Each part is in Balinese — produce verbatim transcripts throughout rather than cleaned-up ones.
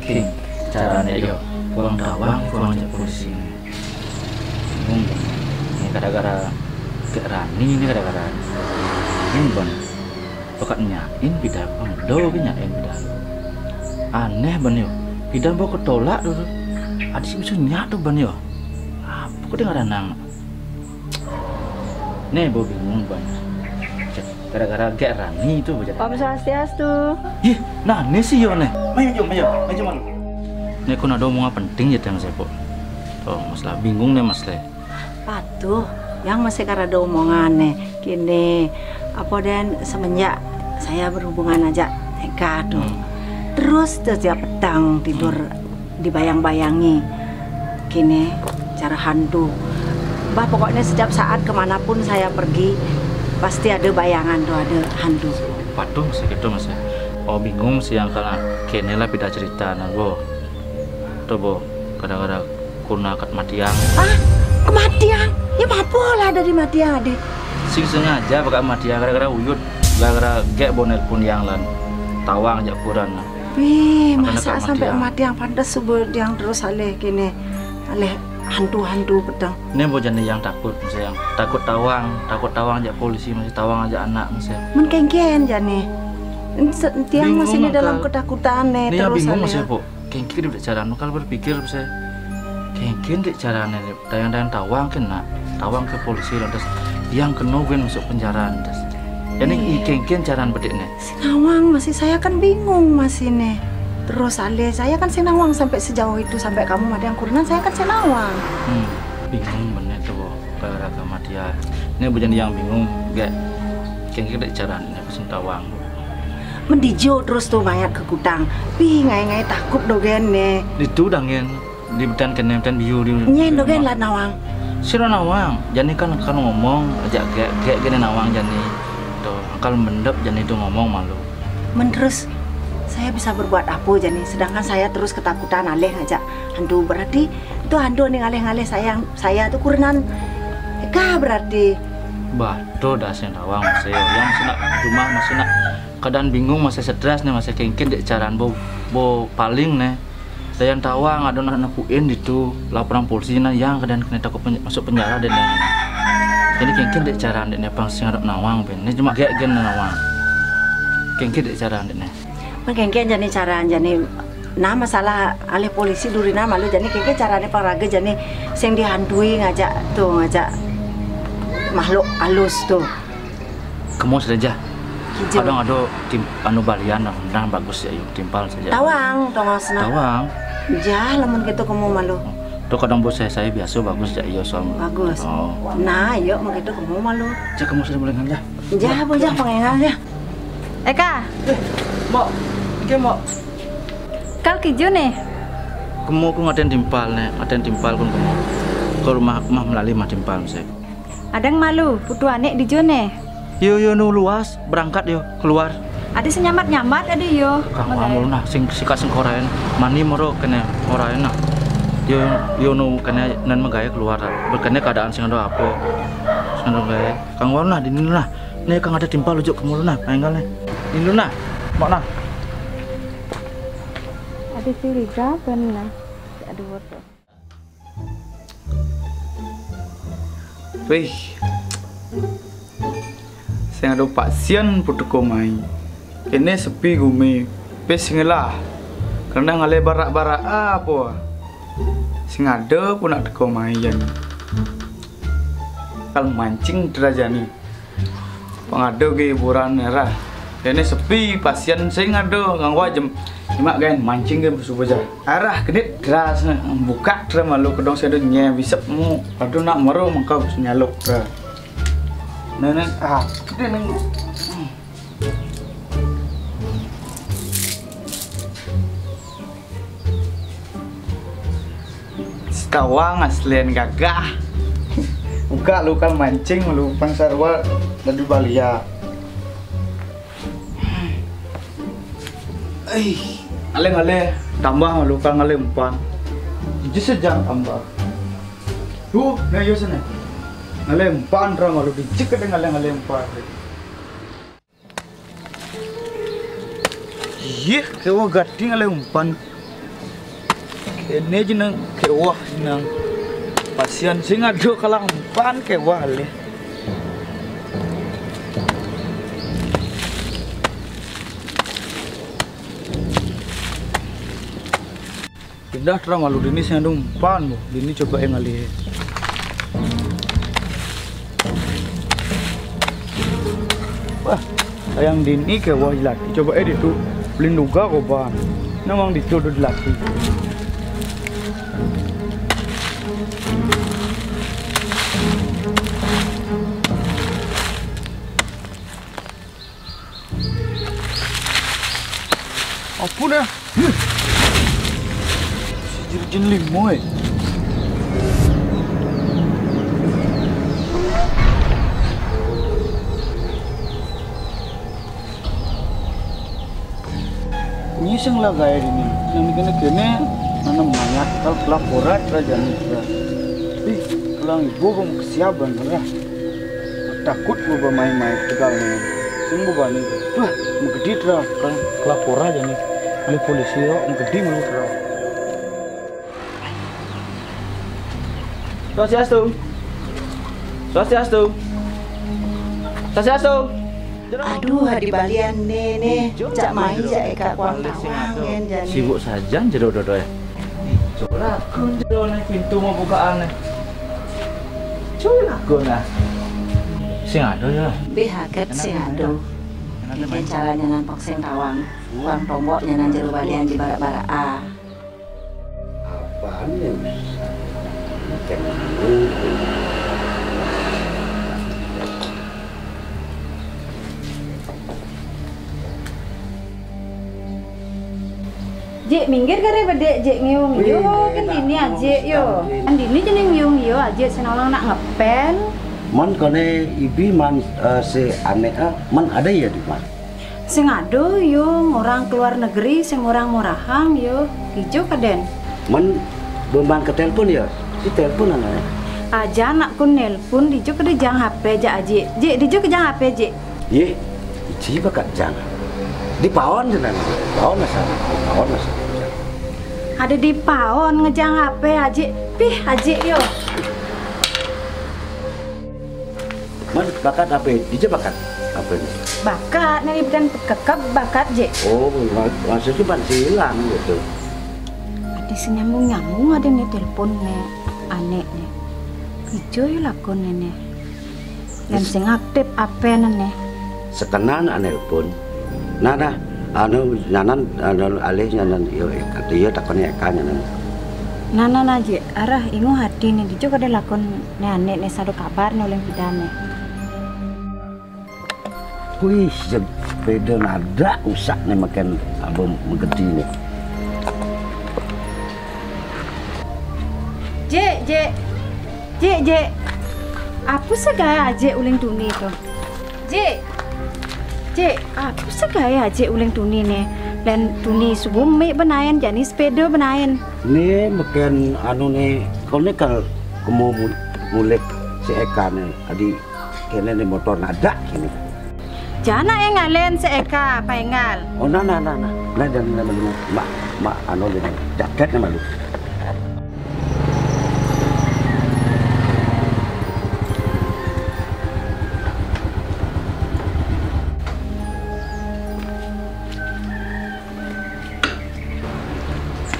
King, carané yo, pulang tawang, pulang jak polisi né. Bingung, Bang. Né gara-gara gek rani né gara-gara. Ini, Bang. Bakat nyain pidan, Bang. Do gé nyain pidan. Anéh, Bang, yo. Pidan bo ketolak tu. Adi sing bisa nyak tu, Bang, yo. Apa kok dengar nang? Né bo bingung, Bang. Gara-gara gek rani tu baca. Om Swastiastu. Yih, nah, né sih yo né. Mayu, mayu, mayu malu. Né kun ado omongan penting ya, Teng Sepo. Tuh, masalah bingung né, Mas Lé. Patuh, yang masih karada omongan né. Kini, apa dan semenjak saya berhubungan aja Eka tuh. Hmm. Terus setiap petang tidur dibayang-bayangi. Kini cara hantu. Bah, pokoknya setiap saat kemanapun saya pergi, pasti ada bayangan tuh, ada hantu. Waduh, masih gitu, Mas, ya. Oh, bingung sih yang kalau kene lah beda cerita, nah, Bo. Tuh, Bo, kadang-kadang kuna kat matiang. Ah, kematian? Ya, apa lah ada di matiang, Ade? Sing sengaja bakal matiang gara-gara uyut, gara-gara gek bonel pun yang lan. Tawang jak kuran, nah. Wih, masa sampai mati yang pantas subuh yang terus alih kene. Alih hantu-hantu petang. Ini mau jadi yang takut, masih yang takut tawang, takut tawang aja polisi, masih tawang aja anak, masih. Men kengken jani. Tiang masih di dalam ketakutan nih. Ini yang terus bingung, alih masih, Bu. Kengken dek cara nu kalau berpikir, masih. Kengken dek cara nih, tayang-tayang tawang kena, tawang ke polisi, lantas yang kena gue masuk penjara, lantas. Jadi i kengken caran bedek nih. Sinawang masih, saya kan bingung masih nih. Terus alih saya kan sinawang sampai sejauh itu, sampai kamu ada yang kurenan, saya kan sinawang. Hmm, bingung bener tuh, Bu, gara-gara matian. Ini bukan yang bingung, gak kengkir dek caran ini pesin tawang. Mendijo terus tuh mayat ke kutang. Pi ngai-ngai takut dogen nih. Itu dangen. Di betan kene betan biu di. Nyen dogen lah nawang. Sira nawang, jani kan kan ngomong aja gek gek gini nawang jani. Tuh, akal mendep jani tuh ngomong malu. Men terus saya bisa berbuat apa jani, sedangkan saya terus ketakutan alih ngajak hantu. Berarti itu hantu nih ngalih-ngalih saya, saya tuh kurenan. Eka berarti. Bah, tuh dah sing nawang masih yang sing nak rumah masih nak keadaan bingung, masih stres nih, masih kengkin dek caran bo bo paling nih. Dayan tawang ada nak nakuin ditu laporan polisi nah yang keadaan kena takut pen- masuk penjara dan lain. Jadi kengkin dek caran dek nepang sing arep nawang ben. Ini cuma gek gen nawang. Kengkin dek caran dek nih. Mengkengkin jani caran jani. Nah, masalah alih polisi durina malu jani kengkin carane pang raga jani sing dihantui ngajak tuh, ngajak makhluk alus tuh. Kemu saja. Kijang. Kadang ada tim anu balian nah, nah bagus ya, yuk timpal saja. Tawang, tongos nah. Tawang. Jah, lamun gitu kemu malu. Tuh kadang bos saya, saya biasa bagus ya, iya soal. Bagus. Oh. Nah, yuk mau gitu kemu malu. Cek kemu sudah mulai ngajak. Jah, bos jah pengengal ya. Eka. Eh, Mbok. Oke, Mbok. Kal kiju nih. Kemu ku ngaten timpal nih, ngaten timpal kun kemu. Ke rumah mah melalui mah timpal mesti. Adang malu, putu anek dijo nih. Yo yo nu luas, berangkat yo, keluar. Ada sing nyambat-nyambat ada yo. Kang Magai. Malu nah, sing sikat sing korain. Mani moro kene korain nah. Yo yo nu kene nan megai keluar. Berkene keadaan sing ada apa. Sing ada megai. Kang Malu nah, dini nah. Nih kang ada timpal ujuk kemu nah, enggal nih. Dini nah, Mbok nah. Ada curiga kan nah. Aduh, waduh. Wih. Sing ada pasien putu komai. Kene sepi gumi. Pes ngelah. Karena ngalih barak-barak apa. Sing ada pun nak teko mai jan. Kal mancing terajani. Pengado ke hiburan arah. Ini sepi pasien sing ada nganggo jem. Cuma kan mancing ke subuh aja. Arah kedit deras buka terus malu kedong sedo nye bisep mu. Aduh nak meru mengkau nyaluk terus. Nenek ah, kedit neng. Setawang aslian gagah. Buka lu kan mancing lu pangsarwa dari Balia. Eh, aleng-aleng tambah lu kan ngaleng umpan. Jadi sejam tambah. Tuh, nah yo sana. Ngaleng umpan drama lu dicek ada ngaleng-ngaleng umpan. Yeh, kewa gating alai umpan. Né jeneng kéweh jeneng. Pasién sing ada kalampan kéweh alih. Pindah terang malu dini sing ada umpan, Bu. Dini coba yang alih. Wah, sayang dini kéweh jelati. Coba eh ditu. Belinduga koban. Namang ditu ada jelati. Apa dah? Si Jurgen Limo, eh. Bunyi sing lah gaya ini. Yang dikene-kene nanam mayat, kalau kelap borat raja nih. Ih, kelang ibu bang kesiaban lah. Takut gua bermain-main tegal nih. Sing gua bani. Wah, menggedit lah. Kalau kelap borat aja nih. Ini polisi kok menggedit malu terus. Swastiastu. Swastiastu. Swastiastu. Aduh, adi balian né, né. Jak mai jak Eka kuang tawang, jén jani. Sibuk sajan jero dodo ya. Coba lakon jero né pintu mau bukaan né. Coba lakon nah. Sing ada ya. Bé haget sing ada. Iki cara nyanan pok sing tawang. Kuang tombok nyanan jero balian di barak-barak ah. Apaan ya? Makan dulu. Jik, minggir kare bedek, Jik, ngiung. Wih, yo, enak kan dini banget, ajik, yo. Kan dini jening ngiung, yo, ajik, sing orang nak ngepel. Man, kone ibi man, eh, si anek, ah, man ada ya di man? Sing ado yo, orang ke luar negeri, sing orang murahang yo. Ijo kaden. Men bembang ke telepon ya? Si telepon anak. Aja anakku nelpon, dijo ke jang H P aja aji. Jik, dijo ke jang H P, Jik. Ye, iji bakat jang. Di paon jenang. Paon asal. Paon asal. Ada di paon ngejang H P aji. Pih aji yo. Man, bakat apa? Dija bakat apa ini? Bakat, nang ibu dan kekep bakat je. Oh, mak-, maksudnya ban silang gitu. Ada senyambung-nyambung ada nih telepon nih, anek nih. Ijo ya lakon ini. Dan sing aktif apa nih? Sekenan anek pun. Nah, nah, anu, nyanan, anu, alih nyanan, yo, Eka, iya, takon Eka nyanan. Nah, nah, nah, Jik, arah ingu hati nih, dijo kada lakon nih, anek nih, sadu kabar nih, oleh kita nih. Wih, sepeda nada usak nih, makan abang menggedi nih. Jik, Jik. Jik, Jik. Apa segaya ajik uling tuni tu? Jik. Jik, apa segaya ajik uling tuni ne? Len tuni subuh mik benain, jani sepeda benain. Ni meken anu ni, kau ni kal kemu mu-, mulih si Eka ni. Adi kene ni motor nadak kini. Jana yang ngalen si Eka, paingal. Oh, nah, nah, nah, nah. Nah, dan, nah, malu. Mak, mak, anu, dia jaket ni malu.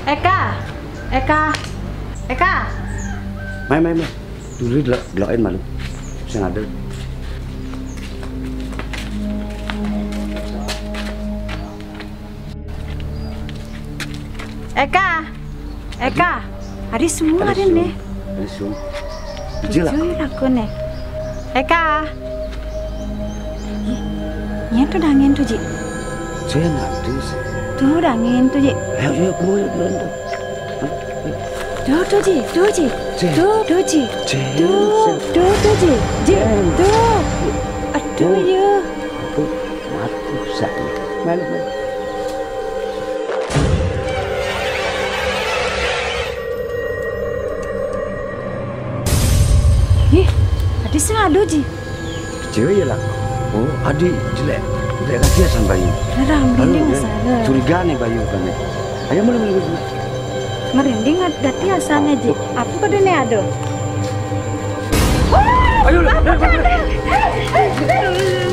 Eka, Eka, Eka. Mai, mai, mai. Dulu delok, delokin malu. Sing ada. Eka, Eka. Adi semua ada nih. Adi semua. Ijil lah. Ijil lah kau nih. Eka. Ih, nyen tu dangin tu, Ji. Saya nak tu. Tu dangin tu, Ji. Ayo, ayo, keluar, keluar tu. Hah? Tu, tu, Ji. Tu, Ji. Jen. Tu, tu, Ji. Jen. Tu, tu, tu, Ji. Ji. Jen. Tu. Aduh, ya. Aduh, mati besar ni. Malu, malu. Ih, adi sing ada, Ji. Kecewa ya lah. Oh, adi jelek. Jelek lagi ya sama Bayu. Nerang, lalu bini ya, masalah. Curiga nih Bayu kan nih. Ayo, malu, malu, malu. Merinding gati asanya, Ji. Apa pada ne ada? Ayo, ayo, ayo, ayo.